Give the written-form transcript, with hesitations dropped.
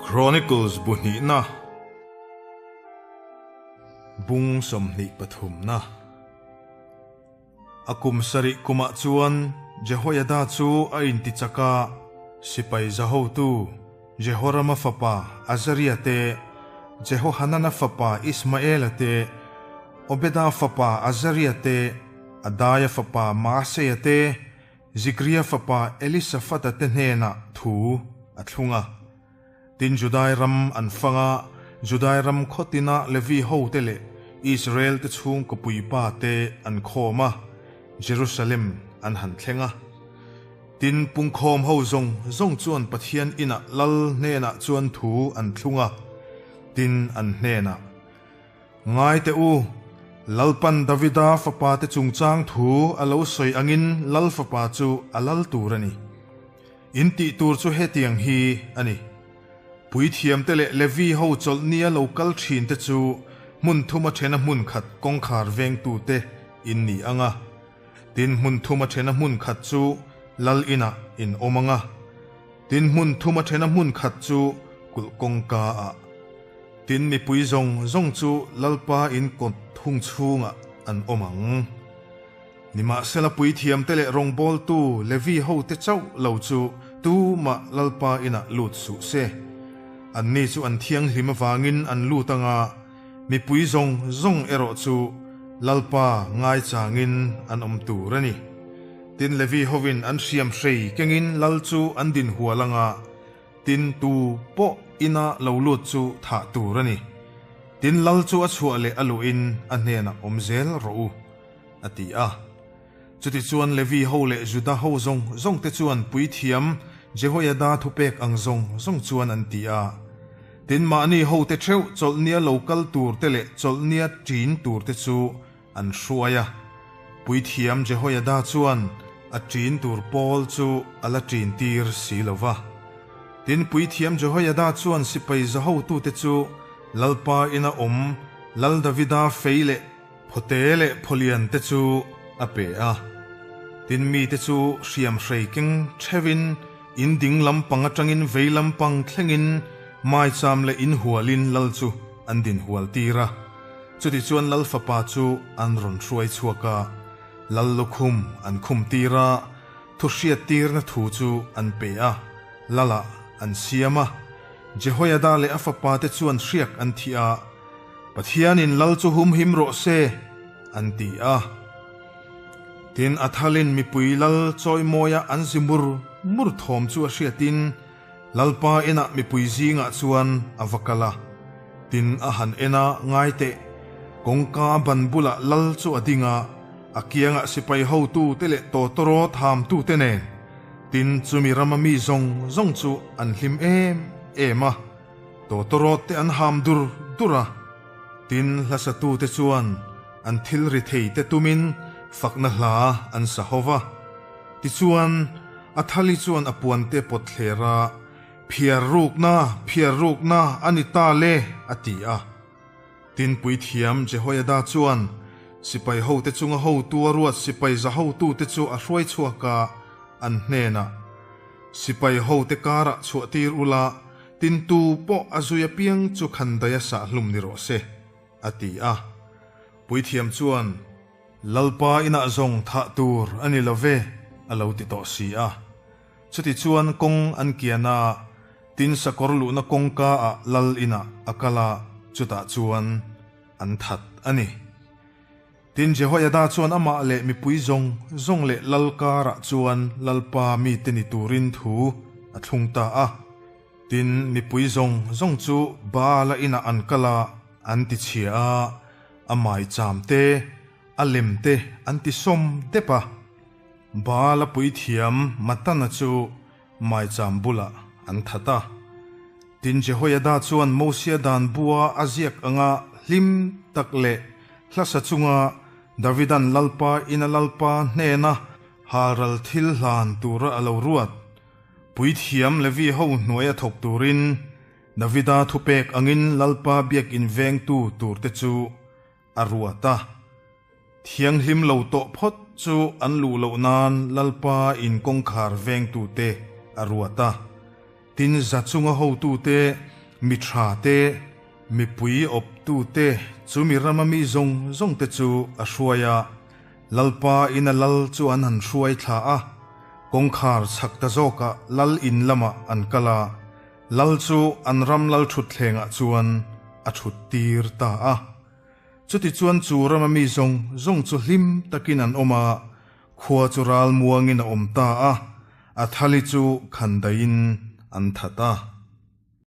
Chronicles bu hnihna bung 23na. A kum sarih kumah chuan Jehoiada chu a intichak a, sipai za hotu Jehorama fapa Azaria te, Jehohanana fapa Ismaela te, Obeda fapa Azaria te, Adaia fapa Maaseia te, Zikria fapa Elisafata te hnenah thu a thlung a. Tin, Judai ram an fang a, Judai ram khaw tina Levi hote leh Israel te chhungkaw puipa te an khawm a, Jerusalem an han thleng a. Tin, pungkhawm ho zawng zawng chuan Pathian inah lal hnenah chuan thu an thlung a, tin an hnenah, Ngai teh u, Lalpan Davida fapa te chungchang thu a lo sawi angin lal fapa chu a lal tur a ni. In tih tur chu hetiang hi a ni, Puithiamte leh Levi ho chawlhnia lo kal thinte chu hmun thuma thena hmun khat kawngkhar vengtute in ni ang a, tin hmun thuma thena hmun khat chu lal inah in awm ang a, tin hmun thuma thena hmun khat chu kulh kawngka ah. Tin mipui zawng zawng chu Lalpa in kawt hung chhungah an awm ang. Nimahsela puithiamte leh rawngbawltu Levi hote chauh lo chu tumah Lalpa inah lut suh se. Anni chu an thianghlim avangin an lut anga, mipui zawng zawng erawh chu Lalpa ngaichangin an awm tur a ni. Tin Levi hovin an hriam hrei kengin Lal chu an din hual anga, tin tu pawh ina lo lut chu thah tur a ni. Tin Lal chu a chhuah leh a luhin a hnenah awm zel rawh u. A ti a. Chutichuan Levi ho leh Juda ho zawng zawngte chuan puithiam Jehoiada thupek ang zawng zawng chuan an ti a. Tin, mahni hote theuh chawlhnia lo kal turte leh chawlhnia ṭin turte chu an hruai a. Puithiam Jehoiada chuan a ṭin tur pawl chu a la ṭin tir si lo va. Tin, puithiam Jehoiada chuan sipai za hotute chu Lalpa ina awm Lal Davida fei leh Phawte leh phawlian te chu a pe a, tin mite chu hriam hrei keng theuhin in ding lampang atangin vei lampang thlengin maicham leh in hualin lal chu an din hual tir a. Chutichuan lal fapa chu an rawn hruai chhuak a, lal lukhum an khum tir a, thu hriat tirna thu chu an pe a, lalah an siam a. Jehoiada leh a fapa te chuan hriak an thih a. Pathianin lal chu humhim rawh se, an ti a. Tin, a thalin mipui lal chawimawia an zi mur mur thawm chu a hriatin Lalpa inah mipui zingah chuan a va kal a. Tin, a han en a, ngai teh, kawngka ban bulah lal chu a ding a, a kiangah sipai hotute leh tawtawraw thamtute nen. Tin, chumi rama mi zawng zawng chu an hlim em em a. Tawtawrawt te an ham dur dur a, tin hlasatute chuan an thil ri thei te tumin fakna hla an sa ho va. Tichuan, a thali chuan a puante pawt thler a, Phiar rukna, phiar rukna a ni ta le, a ti a. Tin puithiam Jehoiada chuan sipai hote chunga hotu a ruat sipai za hotute chu a hruai chhuak a, an hnenah, Sipai hote karah chhuahtir ula, Tin tu pawh a zui apiang chu khandaia sah hlum ni rawh se, a ti a. Puithiam chuan, Lalpa inah zawng thah tur a ni lo ve, a lo ti tawh si a. Chutichuan kawng an kian a, tin sakawr luhna kawngka ah lal inah a kal a, chutah chuan an that a ni. Tin Jehoiada chuan amah leh mipui zawng zawng leh lal karah chuan Lalpa mite ni turin thu a thlung ta a. Tin, mipui zawng zawng chu Baala inah an kal a, an ti chhia a, a maicham te, a lem te an ti sawm dep a. Baala puithiam Matana chu maicham bulah an that a. Tin, Jehoiada chuan Mosia dan bua a ziak anga hlim tak leh hlasa chunga Davidan Lalpa ina Lalpa hnena halral thil hlan tura a lo ruat puithiam Levi ho hnuaia thawk turin Davida thupek angin Lalpa biakin vengtu turte chu a ruat a. Thianghlim lo tawh phawt chu an luh loh nan Lalpa in kawngkhar vengtute a ruat a. Tin, za chunga hotute, mi tha te, mipui awptu te, chu mi rama mi zawng zawng te chu a hruai a. Lalpa ina lal chu an han hruai thla a, kawngkhar chhak ta zawkah lal in lamah an kal a, lal chu an ram lal thutthlengah chuan a thut tir ta a. Chutichuan chu rama mi zawng zawng chu hlim takin an awm a, khua chu ral muangin a awm ta a, Athali chu khandaihin an that a.